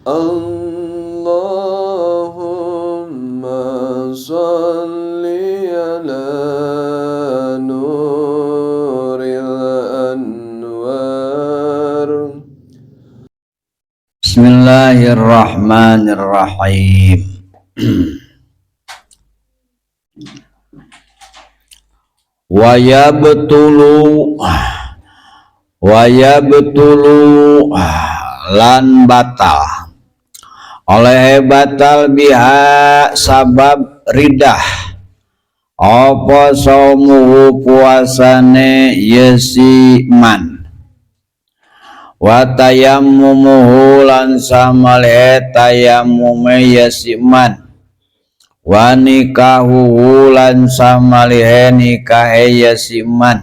Allahumma salli ala nuril anwar. Bismillahirrahmanirrahim. Wayabtulu lan batal oleh batal biha sabab ridah apa saumuhu puasane yesiman wa tayammumuhu lan samale tayammume yesiman wa nikahuhu lan samalihe nikahe yesiman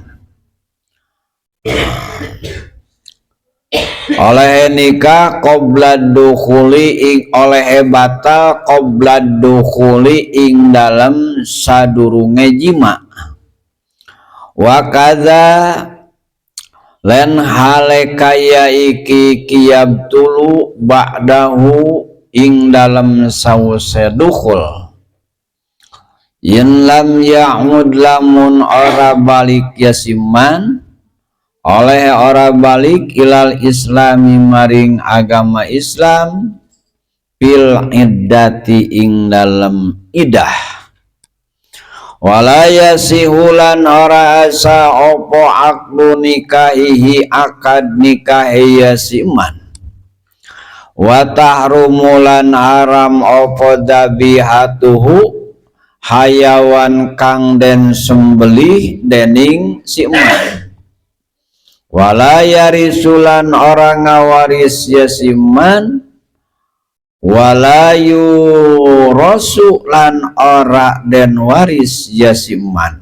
oleh nikah qabla dukhuli ing oleh batal qabla dukhuli ing dalem sadurunge jima wa kadza lan hale kaya iki kiyabtulu ba'dahu ing dalem sause dukhul yen lam ya'ud lamun ora balik yasiman oleh ora balik ilal islami maring agama Islam fil iddati ing dalem idah wala yasihulan ora asa opo akdu nikahihi akad nikahi yasiman wa tahrumulan haram opo dabihatuhu hayawan kang den sembelih dening siman wala yarisulan orang ngawaris yasiman wala yurasulan ora den waris yasiman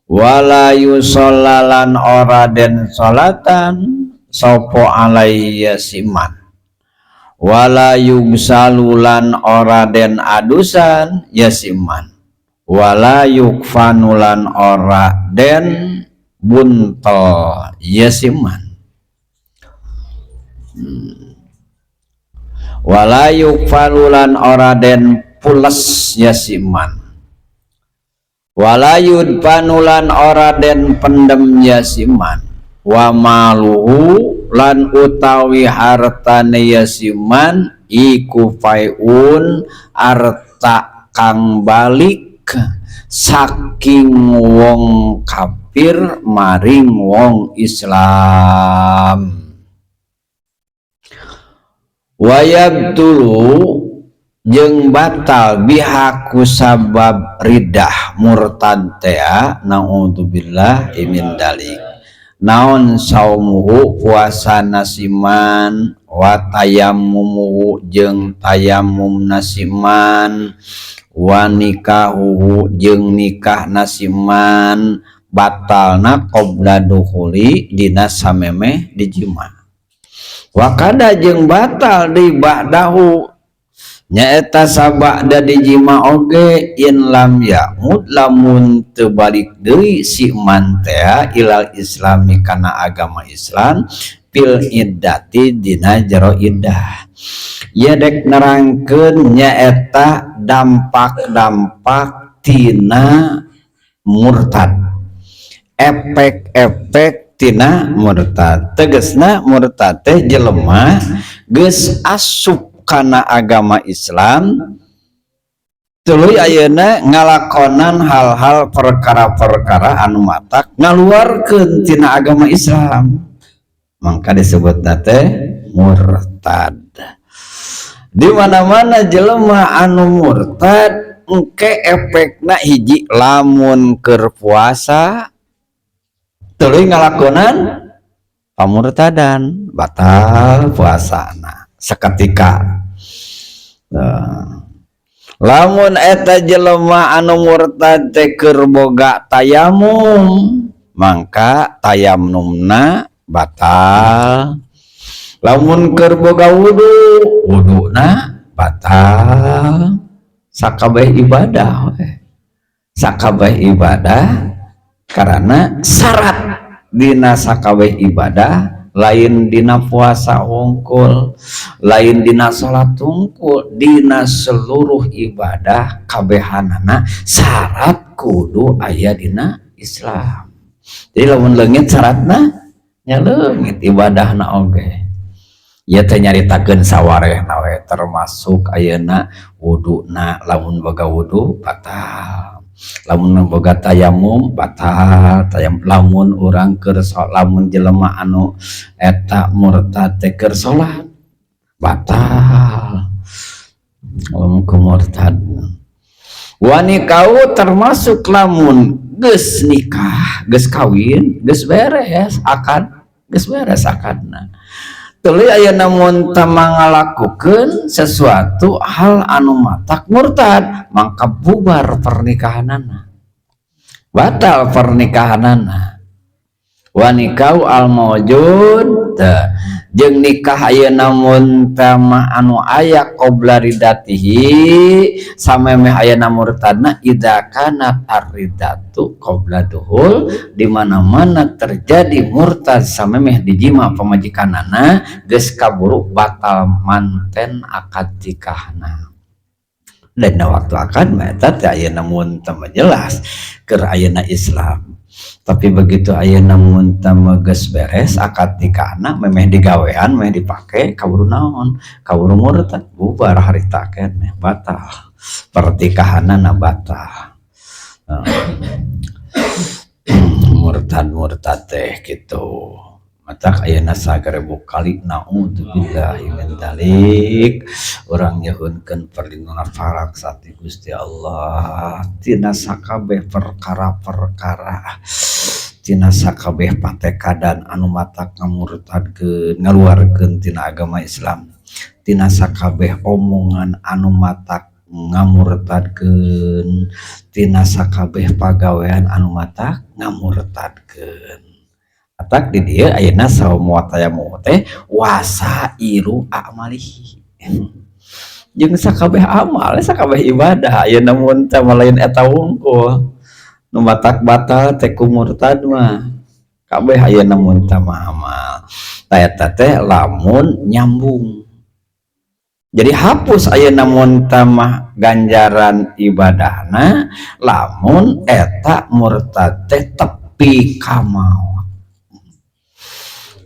wala yusollalan ora den salatan sopo alai yasiman wala yugsalulan ora den adusan yasiman wala yukfanulan ora den buntel yasiman wala yukfalulan ora den pules yasiman wala yudfanulan ora den pendem yasiman wa maluhu lan utawi hartane yasiman iku faiun arta kang balik saking wong kafir maring wong Islam wayabtulu jeung batal bihaku sabab ridah murtad tea naudzubillah min dalik naon saumuhu puasa nasiman wa tayammumuhu jeung tayammum nasiman wa nikahuhu jeung nikah nasiman batalna qabla dukhuli dina samemeh dijima wakada jeung batal di ba'dahu nyaeta sabada dijima oge in lam ya'mud lamun teu balik deui si man tea ilal islami kana agama Islam fil iddati dina jero iddah. Ieu dek nerangkeun nyaeta dampak-dampak tina murtad, efek-efek tina murtad. Tegesna murtad teh jelema geus asup kana agama Islam tuluy ayeuna ngalakonan hal-hal perkara-perkara anu matak ngaluarkeun tina agama Islam, mangka disebutna teh murtad. Di mana-mana jelema anu murtad engke efekna hiji lamun keur puasa tuluy ngalakonan pamurtadan batal puasana seketika. Lamun eta jelema anu murtad teh keur boga tayamum mangka tayamumna batal. Lamun keur boga wudu wuduna batal. Sakabeh ibadah we. Sakabeh ibadah karena syarat dina sakabeh ibadah Lain dina puasa wungkul, lain dina salat wungkul, dina seluruh ibadah kabehanana syarat kudu aya dina Islam. Jadi lamun leungit syaratna nya leungit ibadahna oge. Ieu teh nyaritakeun sawarehna we, termasuk ayeuna wuduna, lamun boga wudu batal, lamun boga tayamum batal tayam, lamun urang keur, lamun jelema anu eta murtad teh keur salat batal lamun ku murtad. Wa nikahu, termasuk lamun geus nikah, geus kawin, geus beres akad, geus beres akadna, tuluy ayeuna mun teu ngalakukeun sesuatu hal anu matak murtad, mangka bubar pernikahanana, batal pernikahanana. Wa nikahu al mawjud, jeung nikah ayeuna mun mah anu aya qabla riddatihi, samemeh ayeuna murtadna, idza kanat ar-riddatu qabla duhul, di mana-mana terjadi murtad samemeh dijima pamajikanana, geus kaburu batal manten akad nikahna. Dan waktu akad mah eta teh ayeuna mun teu jelas keur ayeuna Islam, tapi begitu ayeuna mun teu geus beres akad nikahna, memeh digawean, memeh dipake, kaburu naon, kaburu murtad, bubar harita keneh, batal pernikahanana, batal. Murtad murtad teh gitu. Matak ayeuna sagaribu kali naudzubillahi min dzalik, urang nyuhunkeun perlindungan paraksa ti Gusti Allah tina sakabeh perkara-perkara, tina sakabeh patekadan anu matak ngamurtadkeun, ngaluarkeun tina agama Islam, tina sakabeh omongan anu matak ngamurtadkeun, tina sakabeh pagawean anu matak ngamurtadkeun. Matak di dieu ayeuna saum wa tayammum teh wasairu a'malihi, jeung sakabeh amal, sakabeh ibadah. Ayeuna mun teh lain eta wungkul nu matak batal teh ku murtad mah, kabeh ayeuna mun teh amal. Tah, eta teh lamun nyambung, jadi hapus ayeuna mun teh mah ganjaran ibadahna lamun eta murtad teh tepi ka maot.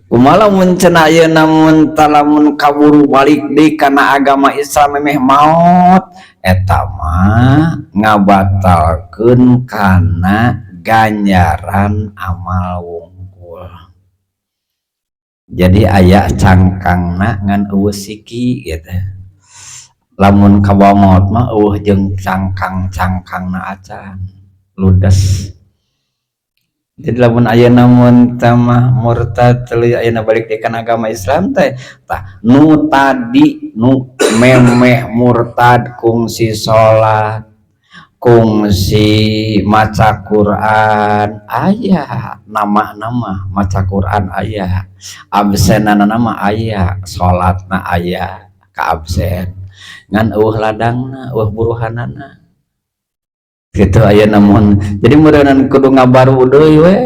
Kumaha lamun cenah ayeuna mun lamun kaburu balik deui kana agama Islam memeh maot? Eta mah ngabatalkeun kana ganjaran amal wungkul. Jadi aya cangkangna ngan euweuh siki gitu. Lamun kabawa maot mah euweuh jeung cangkang-cangkangna acan, ludes. Jadi lamun ayeuna mun mah murtad tuluy ayeuna balik deui kana agama Islam teh, tah nu tadi nu memeh murtad kungsi salat, kungsi maca Quran aya, nama-nama maca Quran aya, absenana nama aya, salatna aya ka absen, ngan euweuh ladangna, euweuh buruhanana gitu. Aya namun jadi meureunan kudu ngabaru deui we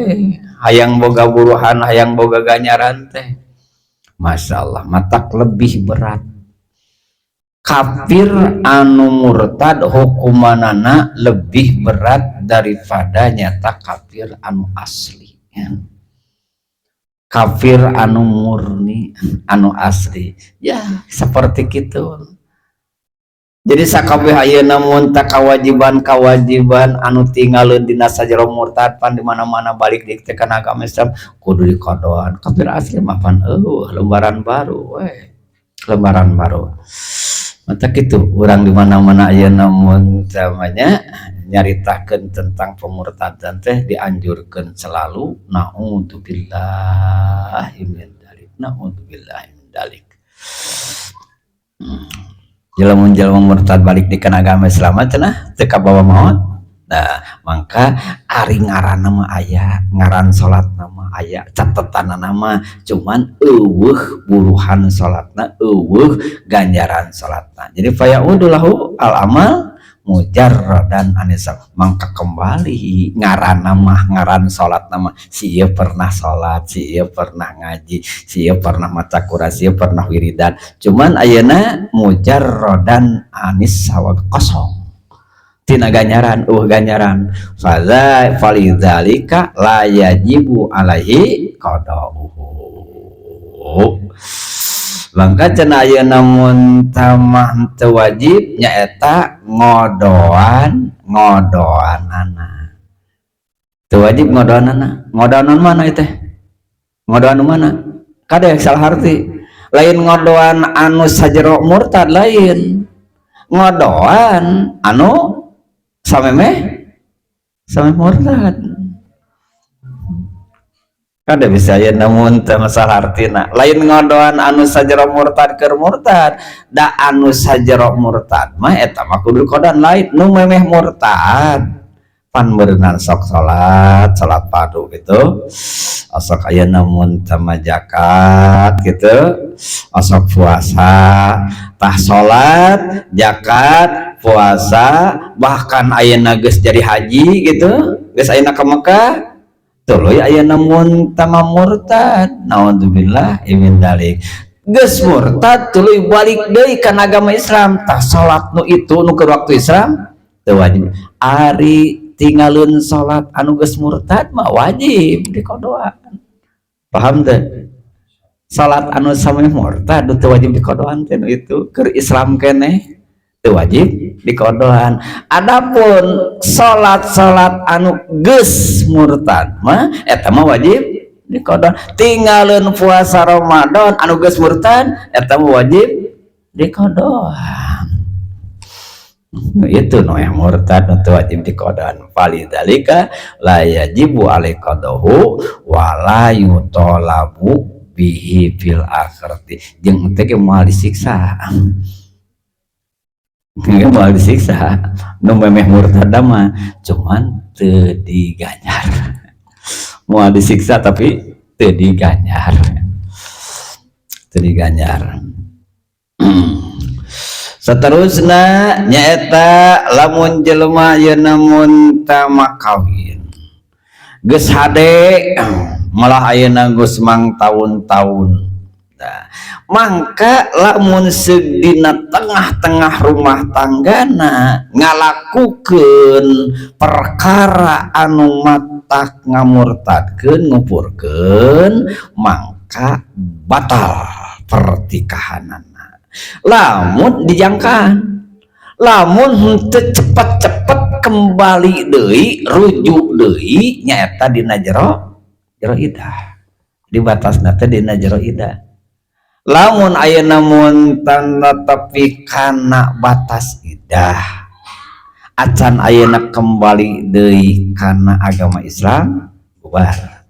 hayang boga buruhan, hayang boga ganjaran teh. Masya Allah, matak lebih berat kafir anu murtad, hukumanana lebih berat daripada nyata kafir anu asli, kafir anu murni, anu asli ya, seperti gitu. Jadi sakabeh ayeuna mun tah kawajiban-kawajiban anu tinggalin dina sajero murtad pan di mana-mana balik di kana agama Islam kudu dikodoan. Kafir asli mah pan euweuh, lembaran baru we, lembaran baru. Mata kitu urang di mana-mana ayeuna mun namanya nyaritakeun tentang pemurtadan teh dianjurkeun selalu naudzubillahi min dzalik, naudzubillahi min dzalik. Jelema jelema murtad balik di kana agama Islam cenah teu kabawa maot. Nah, mangka ari ngaranna mah aya, ngaran salatna mah aya, catetanna mah, cuman euweuh buruhan salatna, euweuh ganjaran salatna. Jadi fayaudu lahu al amal. Mujarradan anisa mangka kembali ngaran mah, ngaran salat nama, si ieu pernah salat, si ieu pernah ngaji, si ieu pernah maca Quran, si ieu pernah wiridan, cuman ayeuna mujarradan anis sawab, kosong tina ganjaran, ganjaran. Faza falidzalika la yajibu alaihi qada'uhu. Mangka cenah ayeuna mun tamah teu wajib nyaeta ngodoan, ngodoanana teu wajib. Ngodoanana, ngodoan mana itu? Ngodoan mana? Kade, salah arti. Lain ngodoan anu sajero murtad, lain ngodoan anu samemeh sampai murtad. Kada bisa ya, namun teu masalah artina. Lain ngodoan anu sajero murtad keur murtad, da anu sajero murtad mah eta mah kudu kodoan. Lain nu memeh murtad, pan berenang sok salat, salat padu gitu, osok aya namun tama zakat gitu, osok puasa. Tah, salat, zakat, puasa, bahkan ayeuna geus jadi haji gitu, geus ayeuna ka Mekah, tuluy ayeuna mun tama murtad, naudzubillah min dzalik, geus murtad tuluy balik deui kana agama Islam. Tah, salat nu itu nu keur waktu Islam teu wajib. Ari tinggalin salat anu geus murtad mah wajib dikodoan, paham teh? Salat anu samemeh murtad teu wajib dikodoan teh, itu keur Islam keneh teu wajib dikodoan. Adapun salat-salat anu geus murtad mah eta mah wajib dikodoan. Tinggalin puasa Ramadan anu geus murtad eta mah wajib dikodoan. Itu no yang murtad itu wajib dikodoan. Falidzalika la yajibu alaihi qadahu wa la yutolabu bihi fil akhirati. Jeung teh moal disiksa. Moal disiksa nu memeh murtad mah, cuman teu diganjar. Moal disiksa tapi teu diganjar, teu diganjar. Seterusnya nyaeta lamun jelema yeuna mun tama kawin geus hade, malah ayeuna geus mang tahun-tahun. Nah, mangka lamun seug dina tengah-tengah rumah tanggana ngalakukeun perkara anu matak ngamurtadkeun, ngupurkeun, mangka batal pernikahanana. Lamun dijangkaan, lamun henteu cepet-cepet kembali deui, rujuk deui, nyaeta dina jero jero idah, di batasna teh dina jero idah. Lamun ayeuna mun tanda tepi kana batas idah acan ayeuna kembali deui kana agama Islam, bubar.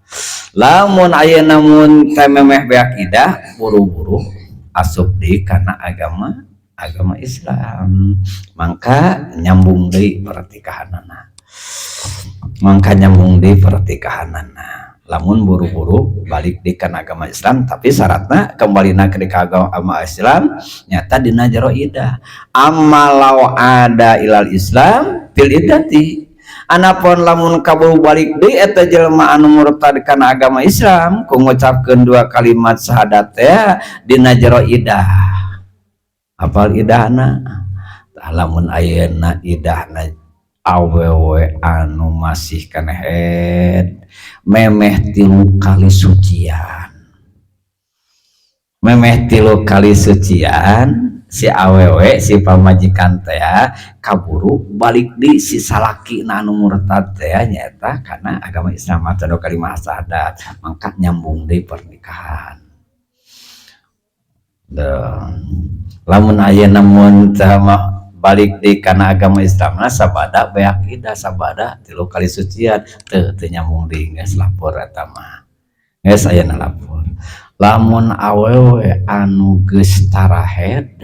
Lamun ayeuna mun teh memeh beak idah, buru-buru asup deui kana agama agama Islam, mangka nyambung deui pernikahanana, mangka nyambung deui pernikahanana lamun buru-buru balik di kana agama Islam. Tapi syaratna kembali ke agama Islam nyata dina jero idah. Amma law ada ilal Islam fil iddati, anapun lamun kaburu balik deui eta jelema anu murtad kana agama Islam ku ngucapkeun dua kalimat syahadat teh dina jero idah. Apal idahna? Tah, lamun ayeuna idahna awewe anu masih keneh haid memeh 3 kali sucian, memeh 3 kali sucian si awewe, si pamajikan teh kaburu balik di si salaki anu murtad teh nyaeta karena agama Islam atau kalimat syahadat, mangka nyambung deui pernikahan. Duh. Lamun ayeuna mun mah balik di kana agama Islam sabada beak idah, sabada 3 kali sucian, teu teu nyambung deui, geus lapor eta mah, geus ayeuna lapor. Lamun awewe anu geus tarahed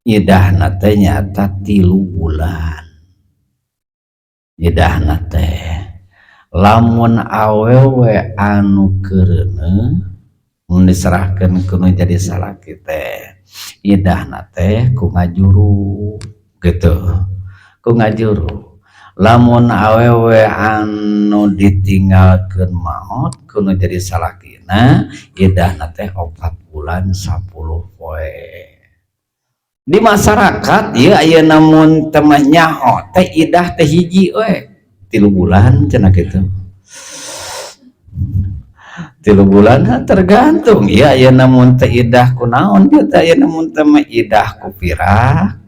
idahna teh nyata 3 bulan idahna teh. Lamun awewe anu keureuneuh mun diserahkeun kudu jadi salaki teh idahna teh ku ngajuru gitu. Ku ngajuru lamun awewe anu ditinggalkeun maot kudu jadi salakina, idahna teh 4 bulan 10 poe. Di masyarakat ieu ayeuna mun teu mah nyaho teh idah teh hiji we, 3 bulan cenah kitu, 3 bulan. Tergantung ya ayeuna mun teh idah kunaon dia teh. Ayeuna mun teh mah idah ku pirak,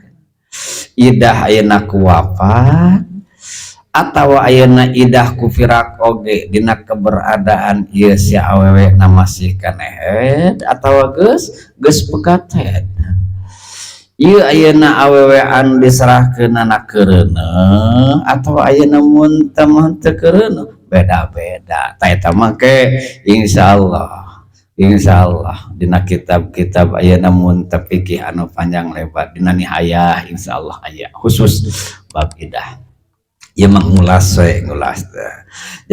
idah ayeuna ku wafat, atau ayeuna idah ku firak oge dina keberadaan ieu si awewe na masih keneh haid atau geus geus pegat haid. Ieu ayeuna awewe anu diserahkeunana keureuneuh atau ayeuna mun teu mah teu keureuneuh, beda-beda. Tah, eta mah ke insyaallah, insyaallah dina kitab-kitab ayeuna mun teu fikih anu panjang lebar, dina Nihayah insyaallah aya khusus bab idah. Ieu mah ngulas we, ngulas teh.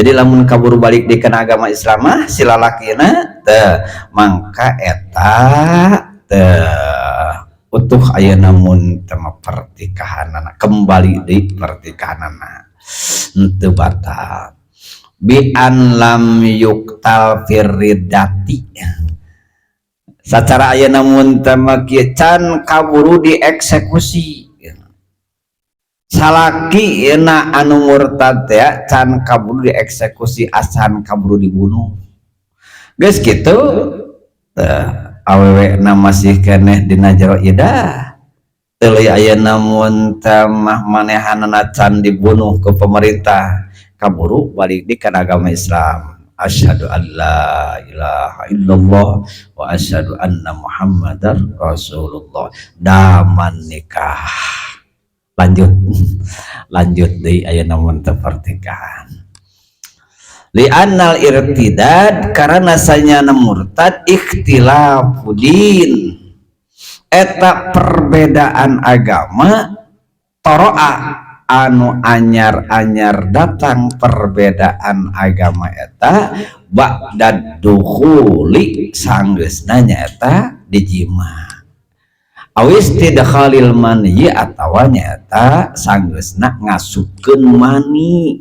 Jadi lamun kaburu balik di kana agama Islam mah si lalakina teh, mangka eta teh utuh ayeuna mun teu mah pertikahanana, kembali deui pertikahanana, henteu batal. Bi an lam yuktal firridati, sacara ayeuna mun teu mah kieu, can kaburu dieksekusi salaki na anu murtad teh, can kaburu dieksekusi, acan kaburu dibunuh. Geus kitu teh awewe na masih keneh dina jero idah. Teuing ayeuna mun teh mah manehanana can dibunuh ke pemerintah, kaburu balik di kana agama Islam, asyhadu an la ilaha illallah wa asyhadu anna muhammadar rasulullah, daman nikah, lanjut lanjut deui ayeuna mun teu pernikahan. Li'annal irtidad, karena sanyana murtad, ikhtilafu din, eta perbedaan agama, toroa anu anyar-anyar datang perbedaan agama eta ba'da dukhuli, sanggeusna nyaeta dijima, awis tidkhalil mani, atawa nyaeta sanggeusna ngasupkeun mani,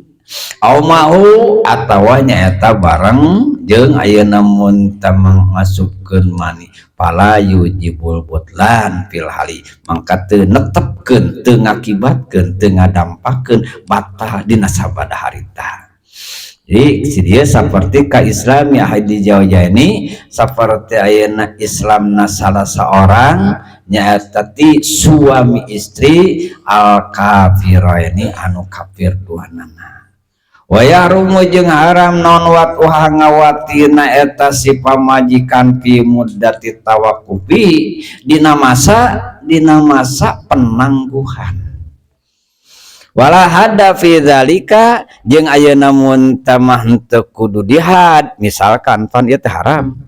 au mau atawa nyaeta bareng jeung ayeuna mun teu ngasupkeun mani, fala yujibul butlan fil hali, mangka teu netepkeun, teu ngakibatkeun, teu ngadampakeun batal dina sabada harita. Jadi si dia seperti ka Islam ya di jauh ini, seperti ayeuna Islamna salah seorang nyaeta ti suami istri al ini anu kafir duanana. Wa yahrumu, jeung haram naon wat'uha, ngawatina eta si pamajikan, fi muddati tawakufi, dina masa penangguhan. Wala hadda fi dzalika, jeung ayeuna mun tamah henteu kudu dihad. Misalkan pan ieu teh haram,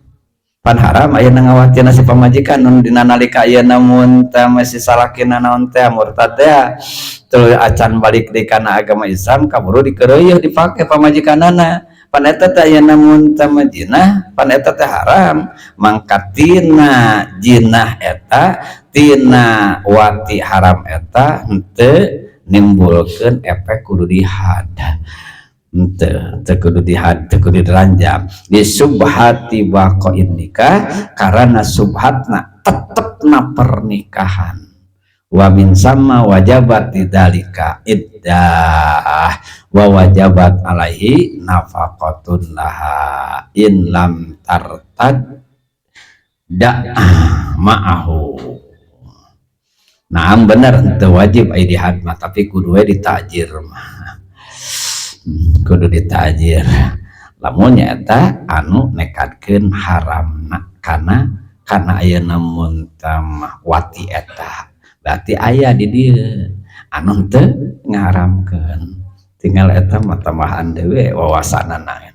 pan haram ayeuna ngawatina si pamajikan nun dina nalika ayeuna mun teh si salakina naon teh murtad teh, tuluy acan balik di kana agama Islam, kaburu dikeureuyeun dipake pamajikanana, pan eta teh ayeuna mun teh mah jinah, pan eta teh haram. Mangka tina jinah eta, tina wati haram eta, henteu nimbulkeun efek kudu dihad, henteu, teu kudu dihad, teu kudu diranjam. Di subhati baqa'in nikah, karena subhatna tetepna pernikahan. Wa min sama wajabat dzalika iddah wa wajabat alaihi nafaqatun laha in lam tartad da ma'ahu. Nah, bener henteu wajib ai dihad mah, tapi kudu we ditajir mah. Kudu ditajir lamun nyaeta anu nekadkeun haramna kana ayeuna mun mah wati eta berarti aya di dieu anu henteu ngaharamkeun, tinggal eta mah tambahan deui wawasanana.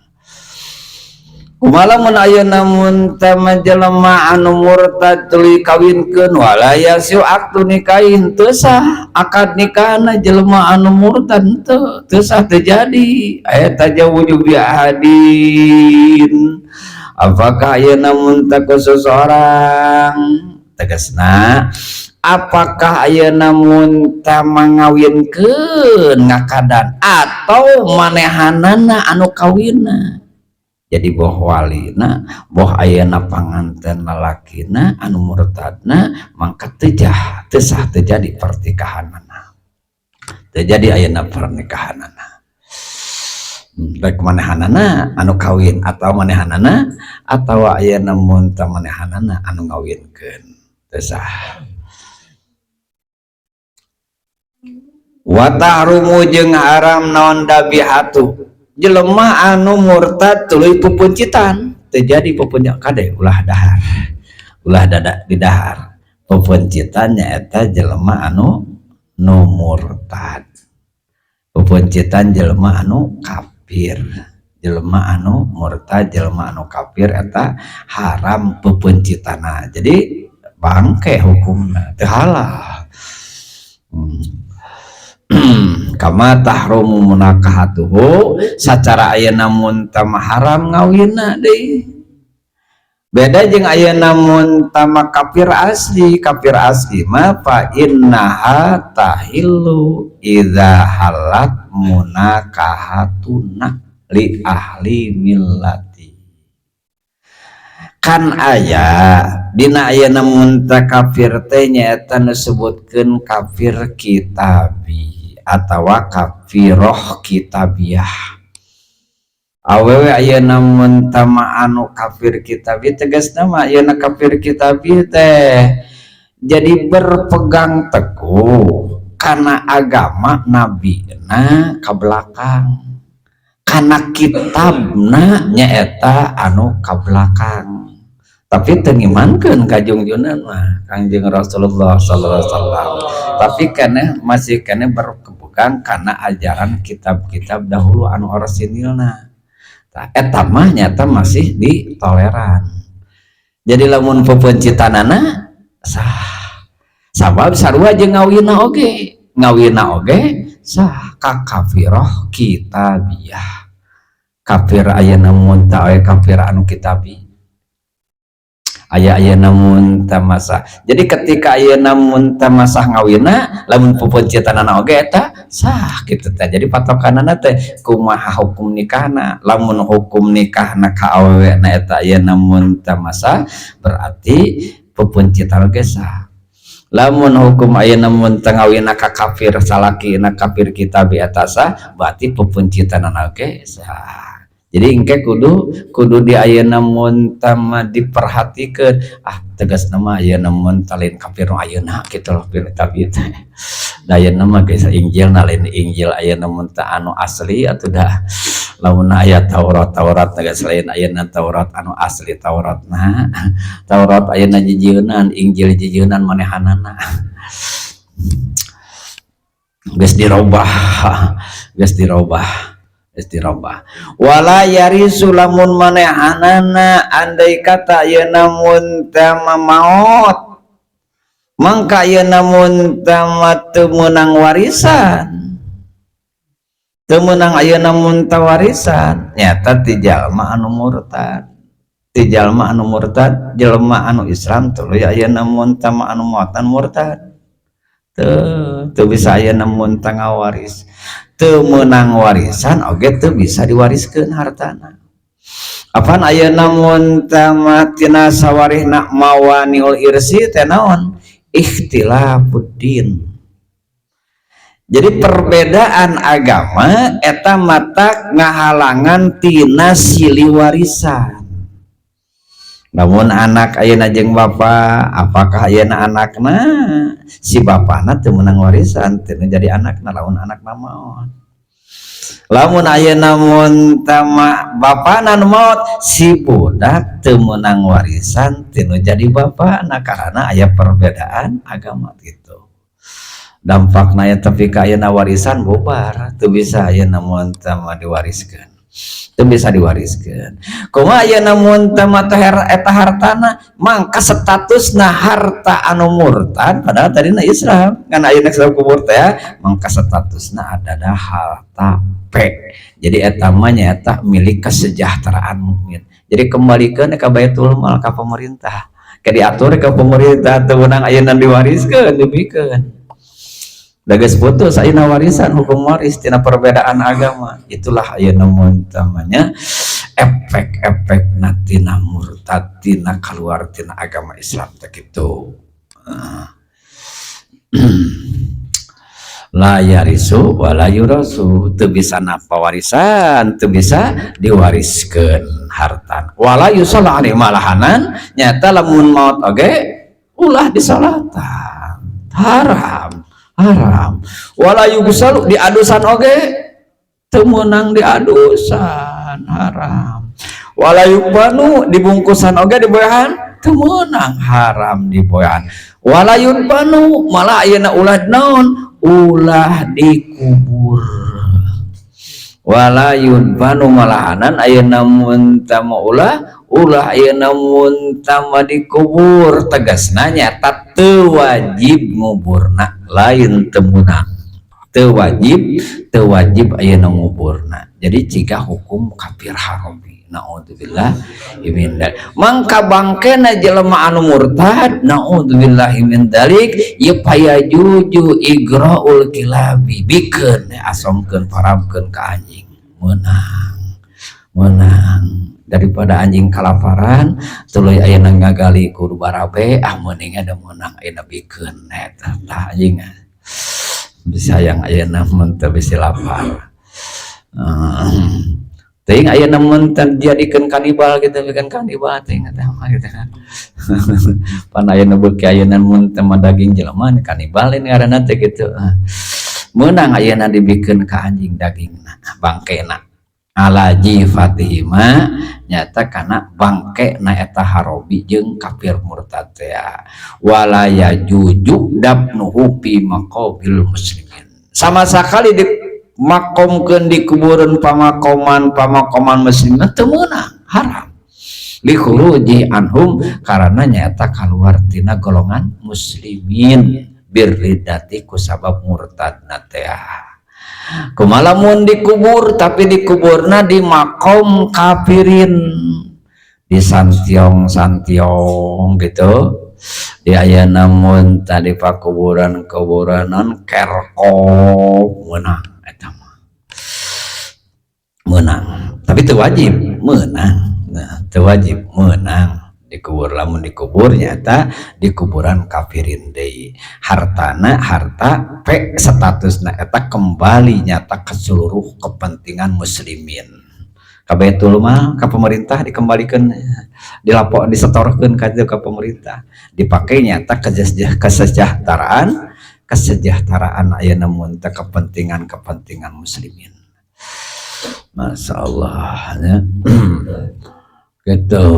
Kumaha lamun ayeuna mun teh jelema anu murtad tuluy kawinkeun? Wala yasihu aqdu nikahin, teu sah akad nikahna jelema anu murtad, teu teu sah, teu jadi. Aya tajawuju bi ahadin, apakah ayeuna mun teh seseorang, tegasna Apakah ayeuna mun ngawinkeun ngakadan atau manehanana anu kawinna? Jadi boh walina, boh ayeuna panganten lalakina anu murtadna, mangka teu jah, teu sah, teu jadi pernikahanana, teu jadi ayeuna pernikahanana. Baik manehanana anu kawin atau manehanana atau ayeuna mun teu manehanana anu ngawinkeun, teu sah. Wa tahrumu jeung haram naon dabihatu jelema anu murtad tuluy pupuncitan, teu jadi pupuncitan. Kade, ulah dahar, ulah dada di dahar. Pupuncitan nyaeta jelema anu nu murtad, pupuncitan jelema anu kafir, jelema anu murtad, jelema anu kafir eta haram pupuncitana. Jadi bangke hukumna, teu halal. Kama tahrumu munakahatuhu, sacara ayeuna mun tama haram ngawinna deui. Beda jeung ayeuna mun tama kafir asli. Kafir asli mah fa innaha tahillu idza halat munakahatuna li ahli millati. Kan aya dina ayeuna mun ta kafir teh nyaeta nu sebutkeun kafir kitabi atawa kafiroh kitabiah. Awewe ayeuna mun tama anu kafir kitabi, tegasna mah ayeuna kafir kitabi teh jadi berpegang teguh kana agama nabina ka belakang, kana kitabna nyaeta anu ka belakang, tapi teu ngimankeun ka jungjungan mah Kangjeng Rasulullah sallallahu alaihi wasallam, tapi keneh masih keneh berpegang kana ajaran kitab-kitab dahulu anu orisinilna. Tah, eta mah nyata masih ditoleran. Jadi lamun pepencitanana sah, sabab sarua jeung ngawinna oge, ngawinna oge sah ka kafiroh kitabiah. Kafir ayeuna mun ta aya kafir anu kitabi aya ayeuna mun ta masa. Jadi ketika ayeuna mun ta masah ngawinna, lamun pupuncitanana oge eta sah kitu teh. Jadi patokanana teh kumaha hukum nikahna. Lamun hukum nikahna ka awewe na eta ayeuna mun ta masa, berarti pupuncitan oge sah. Lamun hukum ayeuna mun teu ngawinna ka kafir salakina kafir kitabi eta sah, berarti pupuncitanana oge sah. Jadi engke kudu di ayeuna mun tama diperhatikeun. Ah, tegasna mah ayeuna mun lain kafir nu ayeuna kitu loh, kitabi teh. Da ayeuna mah geus Injil na lain Injil ayeuna mun teh anu asli atuh dah. Lamun aya Taurat, Taurat geus lain ayeuna Taurat anu asli Tauratna. Taurat ayeuna jijieunnan, Injil jijieunnan manehanana. Geus dirobah, geus dirobah, istirobah. Wala yarisu lamun manehanana andai kata ayeuna mun teh maot, mangka ayeuna mun teh teu meunang warisan, teu meunang ayeuna mun teh warisan nyata ti jalma anu murtad, ti jalma anu murtad, jelema anu Islam tuluy ayeuna mun teh anu muatan murtad teu bisa ayeuna mun teh ngawaris, teu meunang warisan oge teu bisa diwariskeun hartana. Apan ayeuna mun teh tina sawarihna mawaniul irsi teh naon? Ikhtilafuddin. Jadi perbedaan agama eta mata ngahalangan tina silih warisan. Namun anak ayeuna jeung bapa, apakah ayeuna anakna si bapana teu meunang warisan teu jadi anakna lamun anakna maot. Lamun ayeuna mun tama bapana nu maot, si budak teu meunang warisan teu jadi bapana karena aya perbedaan agama gitu. Dampakna ya tapi ka ayeuna warisan bubar, teu bisa ayeuna mun tama diwariskeun, teu bisa diwariskeun. Kumaha ayeuna mun teh mah eta hartana, mangka statusna harta anu murtad padahal tadina Islam kan ayeuna sebab kubur teh, mangka statusna adalah harta P. Jadi eta mah nyaeta milik kesejahteraan mukmin. Jadi kembalikan ke Baitul Mal, ka pemerintah. Ke diatur ke pemerintah, teu meunang ayeuna diwariskeun, dibikeun. Da geus putus ayeuna warisan, hukum waris tina perbedaan agama. Itulah ayeuna utamanya efek-efek tina murtad, tina keluar tina agama Islam teh kitu. La yarisu wala yurasu, teu bisa napa warisan, teu bisa diwariskeun harta. Wala yusalla alaihi, malahanan nyata lamun maut oge ulah disalatan, haram, haram. Wala yugsalu, diadusan oge teu meunang diadusan, haram. Wala yukfanu, dibungkusan oge, diboehan teu meunang, haram diboehan. Wala yudfanu, malah ayeuna ulah naon, ulah dikubur. Wala yudfanu, malahanan ayeuna mun tama ulah, ulah ayeuna mun tama dikubur. Tegasna nyata teu wajib nguburna, lain teu meunang, teu wajib, teu wajib ayeuna nguburna. Jadi jika hukum kafir harbi, naudzubillah min dzalik, mangka bangkena jelema anu murtad, naudzubillahi min dzalik, ieu fayajuzu igraul kilabi, bikeun asongkeun, parabkeun ka anjing. Meunang, meunang, daripada anjing kalaparan tuluy ayeuna ngagali ku barabe, ah meuning ada meunang ayeuna bikeun eta tah anjing, bisa yang ayeuna mun teu bisi lapar. Teuing ayeuna mun dijadikeun kanibal gitu, bikin kanibal teuing eta mah gitu kan. Pan ayeuna beuki ayeuna mun teu mah daging jelema kanibal ini ngaranna teh gitu. Meunang ayeuna dibikeun ka anjing dagingna, bangkena. Ala jifatihima, nyata kana bangke na eta harobi jeung kafir murtad teh. Wala yajuzu dafnuhu fi maqabil muslimin, sama sekali di makomkeun di kuburan pamakoman, pamakoman muslimin teu meunang, haram. Li khuruji anhum, karena nyata keluar tina golongan muslimin, birridati, kusabab murtadna teh. Kumaha lamun dikubur, tapi dikuburna di makom kafirin, di santiong santiong gitu, di aya namun tadi pakuburan kuburanan kerkop, meunang eta mah, meunang, tapi itu wajib meunang. Nah, itu wajib meunang dikubur. Lamun dikubur nyata di kuburan kafirin deui, hartana harta pe statusna eta kembali nyata ke seluruh kepentingan muslimin, ka baitul mal, ka pemerintah dikembalikan, dilapor, disetorkeun ka ke pemerintah, dipakai nyata kesejahteraan, kesejahteraan ayeuna mun teh kepentingan, kepentingan muslimin. Masya Allah ya. Gitu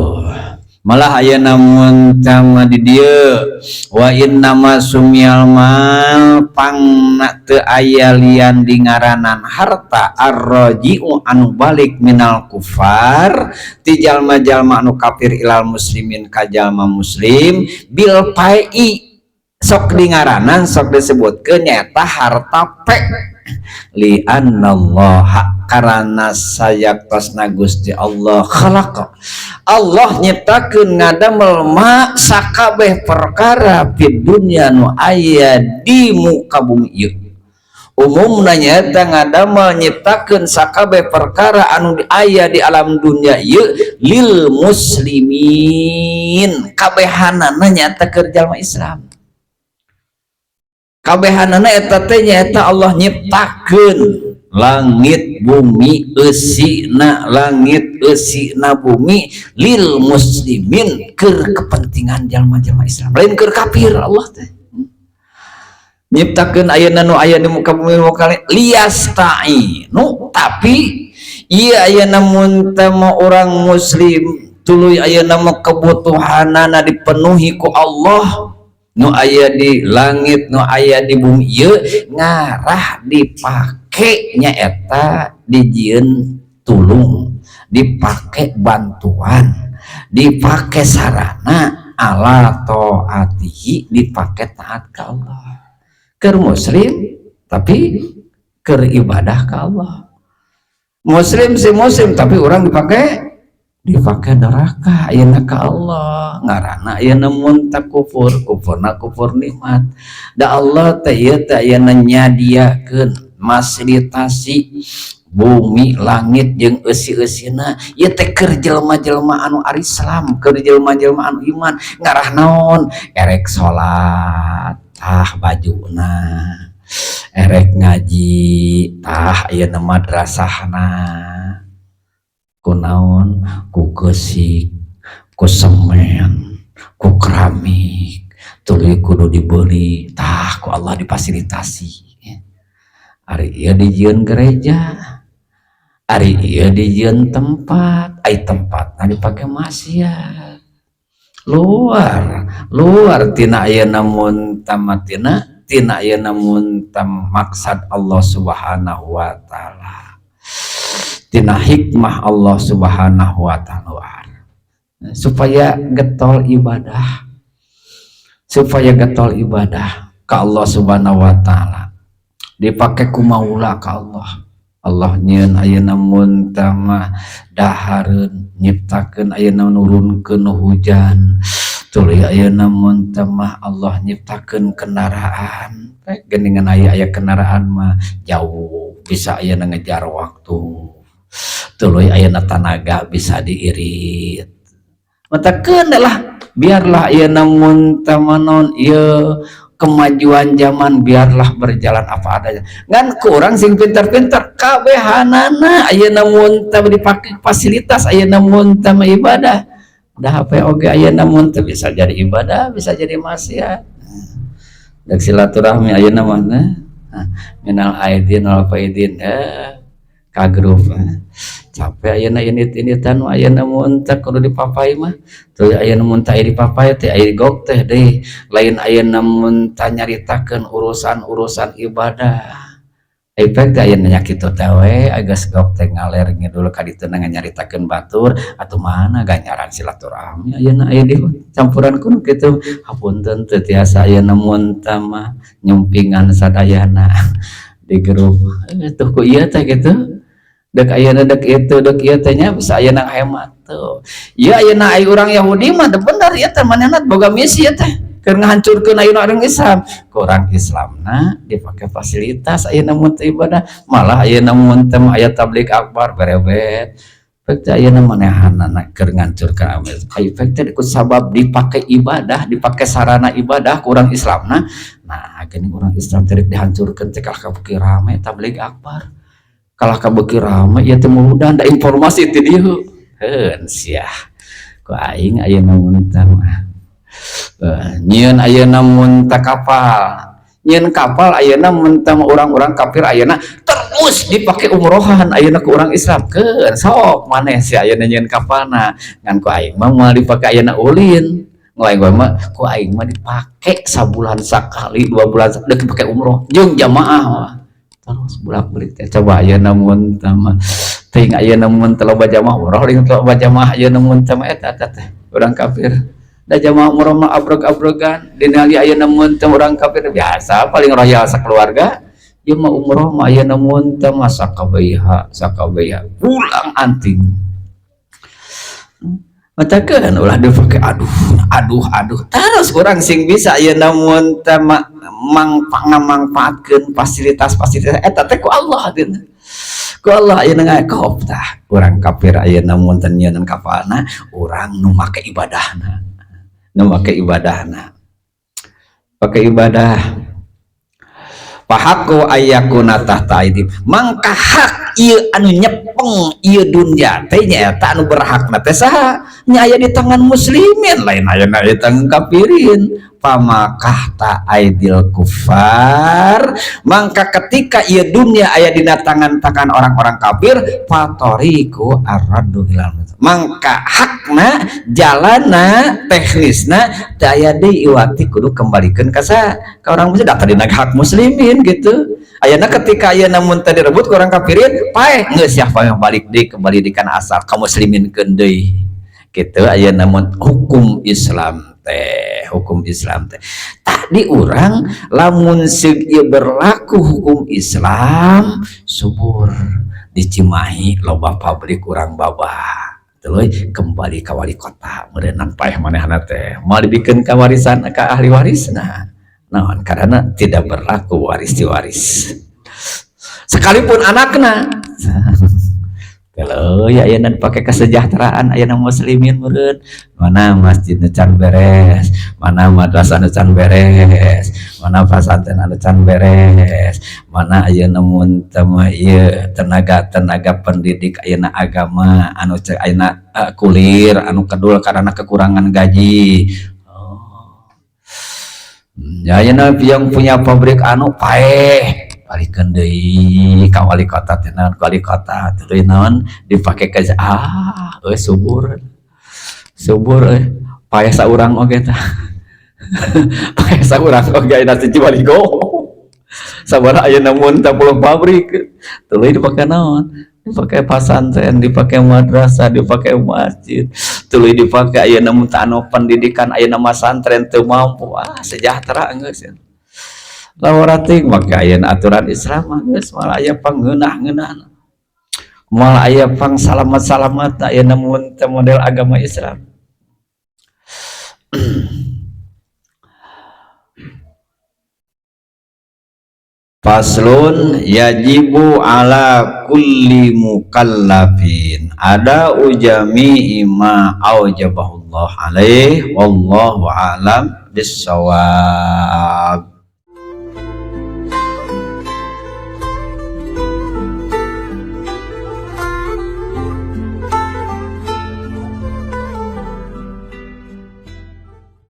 malah ayeuna mun tama di dieu. Wa innama sumiyal mal, pangna teu aya lian di ngaranan harta, arraji'u anu balik, minal kufar ti jalma-jalma anu kafir, ilal muslimin ka jalma muslim, bil fai'i, sok di ngaranan, sok disebutkeun nyata harta pe, li annallaha, karena sayaktosna Gusti Allah, khalaqa, Allah nyiptakeun, ngadamel, ma sakabeh perkara, fid dunya nu aya di muka bumi ieu. Umumna nyaeta ngadamel, nyiptakeun sakabeh perkara anu aya di alam dunia ieu, lil muslimin, kabehanana nyata keur jalma Islam. Kabehanana eta teh nyaeta Allah nyiptakeun langit bumi, eusina langit eusina bumi, lil muslimin, keur kepentingan jalma-jalma Islam, lain keur kafir. Allah teh nyiptakeun ayeuna nu aya di muka bumi liyastainu, tapi ieu ayeuna mun teh orang muslim tuluy ayeuna mah kebutuhanana dipenuhi ku Allah, nu aya di langit, nu aya di bumi ieu ngarah dipake nyaeta dijieun tulung, dipake bantuan, dipake sarana ala taatihi, dipake taat ka Allah, keur muslim tapi keur ibadah ka Allah. Muslim si muslim, tapi orang dipakai Dipake doraka ayeuna ka Allah, ngaranna ayeuna mun kufur, kufurna kufur nikmat. Da Allah teh ieu teh ayeuna nyadiakeun fasilitasi bumi, langit jeung eusi-eusina ieu teh keur jelema-jelema anu arislam, keur jelema-jelema anu iman. Ngarah naon? Erek salat, tah bajuna. Erek ngaji, tah ayeuna madrasahna. Kunaon? Ku keusik, ku semen, ku keramik, tuluy kudu dibeli, tah ku Allah difasilitasi. Ari ieu dijieun gereja, ari ieu dijieun tempat, ai tempatna dipake maksiat. Luar luar tina ayeuna mun tamatina tina ayeuna mun maksad Allah Subhanahu wa Taala, tina hikmah Allah Subhanahu wa Taala, supaya getol ibadah, supaya getol ibadah ke Allah Subhanahu wa Taala, dipakai ku maula ka Allah. Allah nyieun ayeuna mun mah dahareun, nyiptakeun ayeuna, nurunkeun hujan, tuluy ayeuna mun mah Allah nyiptakeun kendaraan. Geuningan aya aya kendaraan mah jauh bisa ayeuna ngejar waktu, tuluy ayeuna tanaga bisa diirit. Matakeun lah, biarlah ayeuna mun mah naon ieu kemajuan zaman, biarlah berjalan apa adanya. Ngan kurang sing pintar-pintar, kabehanana ayeuna mun teh dipake fasilitas ayeuna mun teh ibadah. Da HP oge ayeuna mun teh bisa jadi ibadah, bisa jadi maksiat. Dek silaturahmi ayeuna mah, minal aidin wal faidin, ka grup. Capek ayeuna indit-inditan, ayeuna mun teh kudu dipapai mah. Tuluy ayeuna mun teh dipapai teh aya gok teh deui, lain ayeuna mun teh nyaritakeun urusan-urusan ibadah. Efek teh ayeuna nya kitu teh we, geus gok teh ngaler ngidul ka ditu nyaritakeun batur atuh, mana ganjaran silaturahmi ayeuna aya di campuran kudu kitu. Hapunten, teu tiasa ayeuna mun teh mah nyumpingan sadayana di grup. Tuh, ku ieu teh kitu. Dek ayeuna dek itu dek ieu teh nya bisa ayeuna hemat tuh. Ieu ayeuna ai urang Yahudi mah bener ieu teh, manehna boga misi ieu teh keur ngahancurkeun ayeuna orang Islam. Ku urang Islamna dipake fasilitas ayeuna mun teu ibadah, malah ayeuna mun teh aya tablig akbar berebet. Pek teh ayeuna manehanana keur ngahancurkeun. Ai pek teh ku sabab dipake ibadah, dipake sarana ibadah ku urang Islamna. Nah, geuning urang Islam teh dihancurkeun teh kalah kabeuki rame tablig akbar. Kalah kabeuki rame ieu teh muludan da informasi ti dieu. Heun sia. Ku aing ayeuna mun teh mah nyieun ayeuna mun teh kapal. Nyieun kapal ayeuna mun teh urang-urang kafir ayeuna terus dipake umrohan ayeuna ku urang Islam. Keun sok maneh si ayeuna nyieun kapalna, ngan ku aing mah moal dipake ayeuna ulin. Ku aing mah, ku aing mah dipake sabulan sakali, 2 bulan dek dipake umroh jeung jamaah mah. Terus bolak-balik teh coba ayeuna mun teh mah teuing ayeuna mun teh loba jamaah umroh, lain loba jamaah ayeuna mun teh mah eta teh urang kafir. Da jamaah umroh mah abreg-abregan, dinali ayeuna mun teh urang kafir biasa paling royal sakeluarga. Ieu mah umroh mah ayeuna mun teh mah sakabaiha sakabaiha pulang anting. Matakeun ulah dipake aduh aduh aduh terus. Urang sing bisa ayeuna mun teh mangfaatkeun fasilitas-fasilitas eta teh ku Allah dina. Ku Allah ayeuna ngakop tah urang kafir ayeuna mun teh nyieun kapalna, urang nu make ibadahna, nu make ibadahna, pake ibadah. Fahaqqu ayyakuna tahta aidihim, mangka hak ieu anu nyepeng ieu dunya teh nyaeta anu berhakna teh saha? Nya aya di tangan muslimin, lain aya di tangan kafirin. Fama tahta aidil kufar, mangka ketika ieu dunia aya dina tangan-tangan orang-orang kafir, fathoriquhu arraddu ilal, mangka hakna, jalana, teknisna teu aya deui iwati kudu kembalikeun ka sa ka orang muslim. Da tadina hak muslimin gitu. Ayeuna ketika ayeuna mun teh direbut ku orang kafirin, paeh geus sia balik deui, kembali di kana asal ka muslimin keun deui gitu. Ayeuna mun hukum Islam teh, hukum Islam teh tadi urang lamun seug ieu berlaku hukum Islam, subur di Cimahi, loba pabrik urang babah. Tuluy kembali ka wali kota meureunan paeh manehna teh moal dibikeun ka warisan ka ahli warisna. Naon karena tidak berlaku waris diwaris. Sekalipun anakna. Kalau ya ayeuna dipake kesejahteraan ayeuna muslimin meureun, mana masjid nu can beres, mana madrasah nu can beres, mana pasantren anu can beres, mana ayeuna mun teu mah ieu tenaga-tenaga pendidik ayeuna agama anu ayeuna kulir anu kedul karena kekurangan gaji. Oh. Ya ayeuna yang punya pabrik anu paeh balikeun deui ka wali kota teh, naon wali kota tuluy naon dipake ke euy subur subur euy, paeh saurang oge tah, paeh saurang oge ayeuna si Cibaligo sabaraha ayeuna mun 10 pabrik tuluy dipake naon, dipake pasantren, dipake madrasah, dipake masjid, tuluy dipake ayeuna mun anu pendidikan ayeuna masantren teu mampu, sejahtera geus lawan maka ayeuna aturan Islam mah geus moal aya pangeunah-ngeunahna, moal aya pang salamat-salamat ayeuna mun teu model agama Islam. Faslun yajibu ala kulli mukallafin ada ujami ma aujabahullah alaih wallahu alam bissawab.